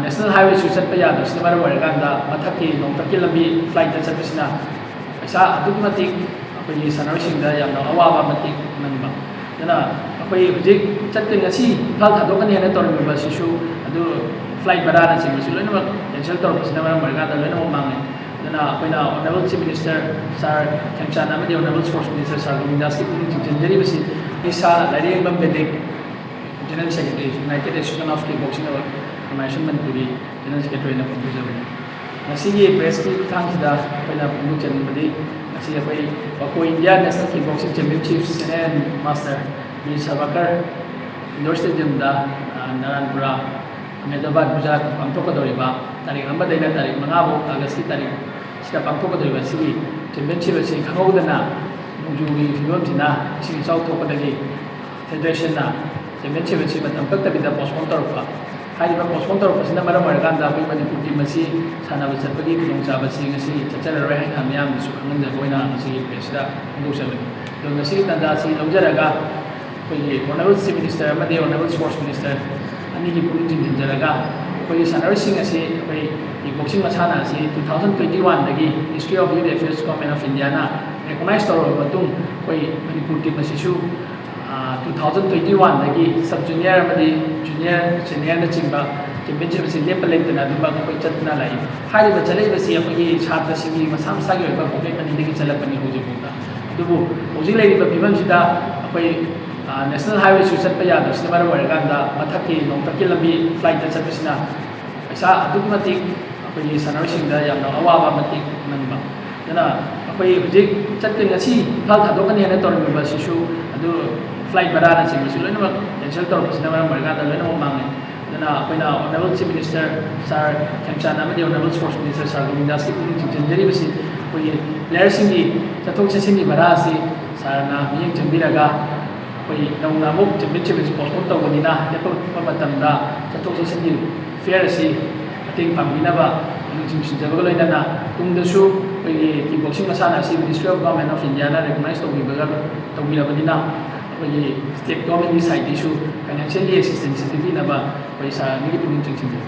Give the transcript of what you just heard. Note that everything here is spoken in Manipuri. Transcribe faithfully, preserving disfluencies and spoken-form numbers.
ꯅꯦꯁꯅꯦꯜ ꯍꯥꯏꯋꯦꯁꯨ ꯆꯠꯄ ꯌꯥꯗꯕꯁꯤꯅ ꯃꯔꯝ ꯑꯣꯏꯔꯀꯥꯟꯗ ꯃꯊꯛꯀꯤ ꯅꯣꯡꯊꯛꯀꯤ ꯂꯝꯕꯤ ꯐ꯭ꯂꯥꯏꯠꯇ ꯆꯠꯄꯁꯤꯅ ꯄꯩꯁꯥ ꯑꯗꯨꯛꯀꯤ ꯃꯇꯤꯛ ꯑꯩꯈꯣꯏꯒꯤ ꯁꯥꯟꯅꯔꯣꯏꯁꯤꯡꯗ ꯌꯥꯝꯅ ꯑꯋꯥꯕ ꯃꯇꯤꯛ ꯅꯪꯕ꯫ ꯑꯗꯨꯅ ꯑꯩꯈꯣꯏ ꯍꯧꯖꯤꯛ ꯆꯠꯀꯅꯤ, ꯉꯁꯤ ꯏꯝꯐꯥꯜ ꯊꯥꯗꯣꯛꯀꯅꯤ ꯍꯥꯏꯅ ꯇꯧꯔꯝꯃꯤꯕꯁꯤꯁꯨ, ꯑꯗꯨ ꯐ꯭ꯂꯥꯏꯠ ꯚꯔꯥꯅꯆꯤꯡꯕꯁꯨ ꯂꯣꯏꯅꯃꯛ ꯀꯦꯟꯁꯦꯜ ꯇꯧꯔꯛꯄꯁꯤꯅ ꯃꯔꯝ ꯑꯣꯏꯔꯀꯥꯟꯗ ꯂꯣꯏꯅꯃꯛ ꯃꯥꯡꯉꯦ꯫ ꯑꯗꯨꯅ ꯑꯩꯈꯣꯏꯅ honourable chief minister sir Khemchand ꯑꯃꯗꯤ ꯑꯣꯅꯔꯦꯕꯜ ꯁ꯭ꯄꯣꯔꯠꯁ ꯃꯤꯅꯤꯁꯇꯔ ꯁꯥꯔ ꯒꯣꯕꯤꯟꯗꯥꯁꯀꯤ ꯄꯨꯛꯅꯤꯡ ꯆꯤꯡꯁꯤꯟꯖꯔꯤꯕꯁꯤ, Isha Lairembam Bedik, general secretary, united association of kick boxing organisation ꯃꯅꯤꯄꯨꯔꯒꯤ ꯖꯦꯅꯔꯦꯜ ꯁꯦꯀ꯭ꯔꯦꯇꯔꯤ ꯑꯣꯏꯅ ꯐꯣꯡꯗꯣꯛꯆꯕꯅꯤ꯫ ꯉꯁꯤꯒꯤ ꯄ꯭ꯔꯦꯁꯀꯤ ꯈꯨꯠꯊꯥꯡꯁꯤꯗ ꯑꯩꯈꯣꯏꯅ ꯐꯣꯡꯗꯣꯛꯆꯅꯤꯡꯕꯗꯤ, ꯉꯁꯤ ꯑꯩꯈꯣꯏ ꯋꯥꯀꯣ India national kick boxing championship senior and master Veer Savarkar indoor ꯁ꯭ꯇꯦꯗꯤꯌꯝꯗ, ꯑ, ꯅꯥꯔꯥꯟꯄꯨꯔꯥ, ꯑꯍꯃꯦꯗꯥꯕꯥꯗ, ꯒꯨꯖꯔꯥꯠꯇ ꯄꯥꯡꯊꯣꯛꯀꯗꯧꯔꯤꯕ ꯇꯥꯔꯤꯛ ꯑꯃꯗꯩꯅ ꯇꯥꯔꯤꯛ ꯃꯉꯥ ꯐꯥꯎ, ꯑꯥꯒꯁꯀꯤ ꯇꯥꯔꯤꯛ ꯁꯤꯗ ꯄꯥꯡꯊꯣꯛꯀꯗꯧꯔꯤꯕ ꯑꯁꯤꯒꯤ ꯆꯦꯝꯄꯤꯌꯟꯁꯤꯞ ꯑꯁꯤ ꯈꯪꯍꯧꯗꯅ ꯅꯣꯡꯖꯨꯒꯤ ꯐꯤꯕꯝꯁꯤꯅ ꯏꯁꯤꯡ ꯏꯆꯥꯎ ꯊꯣꯛꯄꯗꯒꯤ ꯐꯦꯗꯔꯦꯁꯟꯅ ꯆꯦꯝꯄꯤꯌꯟꯁꯤꯞ ꯑꯁꯤ ꯃꯇꯝ ꯀꯛꯇꯕꯤꯗ ꯄꯣꯁꯄꯣꯟ ꯇꯧꯔꯛꯄ꯫ ꯍꯥꯏꯔꯤꯕ ꯄꯣꯁꯄꯣꯟ ꯇꯧꯔꯛꯄꯁꯤꯅ ꯃꯔꯝ ꯑꯣꯏꯔꯀꯥꯟꯗ ꯑꯩꯈꯣꯏ ꯃꯅꯤꯄꯨꯔ ꯇꯤꯝ ꯑꯁꯤ ꯁꯥꯟꯅꯕ ꯆꯠꯄꯒꯤ ꯈꯨꯗꯣꯡꯆꯥꯕꯁꯤ ꯉꯁꯤ ꯆꯠꯆꯔꯔꯣꯏ ꯍꯥꯏꯅ ꯃꯤꯌꯥꯝꯗꯁꯨ ꯈꯪꯍꯟꯖꯕ ꯑꯣꯏꯅ ꯉꯁꯤꯒꯤ ꯄ꯭ꯔꯦꯁꯁꯤꯗ ꯐꯣꯡꯗꯣꯛꯆꯕꯅꯤ꯫ ꯑꯗꯣ ꯉꯁꯤꯒꯤ ꯇꯥꯟꯖꯥ ꯑꯁꯤ ꯂꯧꯖꯔꯒ ꯑꯩꯈꯣꯏꯒꯤ ꯑꯣꯅꯔꯦꯕꯜ ꯆꯤꯐ ꯃꯤꯅꯤꯁꯇꯔ ꯑꯃꯗꯤ ꯑꯣꯅꯔꯦꯕꯜ ꯁ꯭ꯄꯣꯔꯠꯁ ꯃꯤꯅꯤꯁꯇꯔ ꯑꯅꯤꯒꯤ ꯄꯨꯛꯅꯤꯡ ꯆꯤꯡꯁꯤꯟꯖꯔꯒ, ꯑꯩꯈꯣꯏꯒꯤ ꯁꯥꯟꯅꯔꯣꯏꯁꯤꯡ ꯑꯁꯤ, ꯑꯩꯈꯣꯏ ꯀꯤꯛ ꯕꯣꯛꯁꯤꯡ ꯃꯁꯥꯟꯅ ꯑꯁꯤ two thousand twenty one ꯗꯒꯤ Ministry of Youth Affairs, Government of Indiaꯅ recognise ꯇꯧꯔꯕ ꯃꯇꯨꯡ, ꯑꯩꯈꯣꯏ ꯃꯅꯤꯄꯨꯔ ꯇꯤꯝ ꯑꯁꯤꯁꯨ, ꯑ, two thousand twenty one ꯗꯒꯤ ꯁꯕ ꯖꯨꯅꯤꯌꯔ ꯑꯃꯗꯤ ꯖꯨꯅꯤꯌꯔ, ꯁꯦꯅꯤꯌꯔꯅꯆꯤꯡꯕ ꯆꯦꯝꯄꯤꯌꯟꯁꯤꯞ ꯑꯁꯤ ꯂꯦꯞꯄ ꯂꯩꯇꯅ ꯑꯗꯨꯃꯛ ꯑꯩꯈꯣꯏ ꯆꯠꯇꯨꯅ ꯂꯥꯛꯏ꯫ ꯍꯥꯏꯔꯤꯕ ꯆꯠꯂꯛꯏꯕꯁꯤ ꯑꯩꯈꯣꯏꯒꯤ ꯁꯥꯇ꯭ꯔꯁꯤꯡꯒꯤ ꯃꯁꯥ ꯃꯁꯥꯒꯤ ꯑꯣꯏꯕ ꯄꯣꯀꯦꯠ ꯃꯅꯤꯗꯒꯤ ꯆꯠꯂꯛꯄꯅꯤ ꯍꯧꯖꯤꯛ ꯐꯥꯎꯗ꯫ ꯑꯗꯨꯕꯨ ꯍꯧꯖꯤꯛ ꯂꯩꯔꯤꯕ ꯐꯤꯕꯝꯁꯤꯗ ꯑꯩꯈꯣꯏ, ꯑ, ꯅꯦꯁꯅꯦꯜ ꯍꯥꯏꯋꯦꯁꯨ ꯆꯠꯄ ꯌꯥꯗꯕꯁꯤꯅ ꯃꯔꯝ ꯑꯣꯏꯔꯀꯥꯟꯗ ꯃꯊꯛꯀꯤ ꯅꯣꯡꯊꯛꯀꯤ ꯂꯝꯕꯤ ꯐ꯭ꯂꯥꯏꯠꯇ ꯆꯠꯄꯁꯤꯅ ꯄꯩꯁꯥ ꯑꯗꯨꯛꯀꯤ ꯃꯇꯤꯛ ꯑꯩꯈꯣꯏꯒꯤ ꯁꯥꯟꯅꯔꯣꯏꯁꯤꯡꯗ ꯌꯥꯝꯅ ꯑꯋꯥꯕ ꯃꯇꯤꯛ ꯅꯪꯕ꯫ ꯑꯗꯨꯅ ꯑꯩꯈꯣꯏ ꯍꯧꯖꯤꯛ ꯆꯠꯀꯅꯤ, ꯉꯁꯤ ꯏꯝꯐꯥꯜ ꯊꯥꯗꯣꯛꯀꯅꯤ ꯍꯥꯏꯅ ꯇꯧꯔꯝꯃꯤꯕ ꯑꯁꯤꯁꯨ, ꯑꯗꯨ ꯐ꯭ꯂꯥꯏꯠ ꯚꯔꯥꯅꯆꯤꯡꯕꯁꯨ ꯂꯣꯏꯅꯃꯛ ꯀꯦꯟꯁꯦꯜ ꯇꯧꯔꯛꯄꯁꯤꯅ ꯃꯔꯝ ꯑꯣꯏꯔꯀꯥꯟꯗ ꯂꯣꯏꯅꯃꯛ ꯃꯥꯡꯉꯦ꯫ ꯑꯗꯨꯅ ꯑꯩꯈꯣꯏꯅ honourable chief minister sir Khemchand ꯑꯃꯗꯤ ꯑꯣꯅꯔꯦꯕꯜ ꯁ꯭ꯄꯣꯔꯠꯁ ꯃꯤꯅꯤꯁꯇꯔ ꯁꯥꯔ ꯒꯣꯕꯤꯟꯗꯥꯁꯀꯤ ꯄꯨꯛꯅꯤꯡ ꯆꯤꯡꯁꯤꯟꯖꯔꯤꯕꯁꯤ, ꯑꯩꯈꯣꯏꯒꯤ ꯄ꯭ꯂꯦꯌꯔꯁꯤꯡꯒꯤ ꯆꯠꯊꯣꯛ ꯆꯠꯁꯤꯟꯒꯤ ꯚꯔꯥ ꯑꯁꯤ ꯁꯥꯔꯅ ꯃꯤꯠꯌꯦꯡ ꯆꯪꯕꯤꯔꯒ, ꯑꯩꯈꯣꯏ ꯅꯧꯅ ꯑꯃꯨꯛ ꯆꯦꯝꯄꯤꯌꯟꯁꯤꯞ ꯑꯁꯤ ꯄꯣꯁꯄꯣꯟ ꯇꯧꯕꯅꯤꯅ, ꯂꯦꯞꯄꯛꯄ ꯃꯇꯝꯗ ꯆꯠꯊꯣꯛ ꯆꯠꯁꯤꯟꯒꯤ ꯐꯤꯌꯔ ꯑꯁꯤ ꯃꯇꯦꯡ ꯄꯥꯡꯕꯤꯅꯕ ꯄꯨꯛꯅꯤꯡ ꯆꯤꯡꯁꯤꯟꯖꯕꯒ ꯂꯣꯏꯅꯅ, ꯇꯨꯡꯗꯁꯨ ꯑꯩꯈꯣꯏꯒꯤ ꯀꯤꯛ ꯕꯣꯛꯁꯤꯡ ꯃꯁꯥꯟꯅ ꯑꯁꯤ Ministry of Government of Indiaꯅ recognise ꯇꯧꯕꯤꯕꯒ, ꯇꯧꯕꯤꯔꯕꯅꯤꯅ, ꯑꯩꯈꯣꯏꯒꯤ ꯁ꯭ꯇꯦꯠ ꯒꯣꯔꯃꯦꯟꯒꯤ ꯁꯥꯏꯠꯇꯒꯤꯁꯨ ꯐꯥꯏꯅꯥꯟꯁꯤꯌꯦꯜꯂꯤ ꯑꯦꯁꯤꯁꯇꯦꯟꯁ ꯄꯤꯕꯤꯅꯕ ꯑꯩꯈꯣꯏ ꯁꯥꯔ ꯑꯅꯤꯒꯤ ꯄꯨꯛꯅꯤꯡ ꯆꯤꯡꯁꯤꯟꯖꯔꯤ꯫